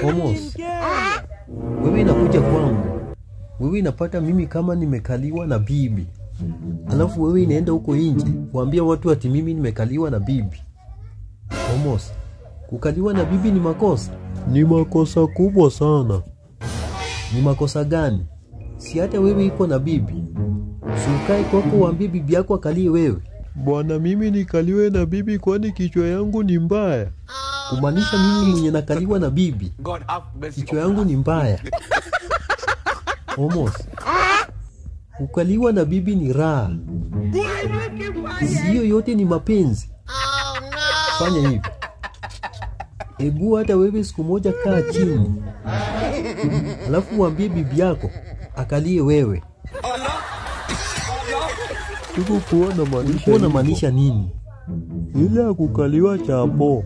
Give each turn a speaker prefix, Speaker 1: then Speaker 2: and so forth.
Speaker 1: Omos, wewe inakuja kwangu, wewe inapata mimi kama nimekaliwa na bibi, alafu wewe inaenda huko nje kuambia watu ati mimi nimekaliwa na bibi. Omos, kukaliwa na bibi ni makosa?
Speaker 2: Ni makosa kubwa sana.
Speaker 1: Ni makosa gani? Si hata wewe iko na bibi, si ukae kwako uambie bibi yako akalie wewe?
Speaker 2: Bwana, mimi nikaliwe na bibi kwani kichwa yangu ni mbaya?
Speaker 1: Kumaanisha mimi mwenye nakaliwa na bibi
Speaker 3: God have mercy
Speaker 1: kichwa yangu ni mbaya. Omos, kukaliwa na bibi ni raha, hiyo yote ni mapenzi. Fanya hivi, ebu hata wewe siku moja kaa chini, alafu uambie bibi yako akalie wewe.
Speaker 2: Sikukuwa na maanisha
Speaker 1: Ulikuwa unamaanisha nini?
Speaker 2: ile ya kukaliwa chapo.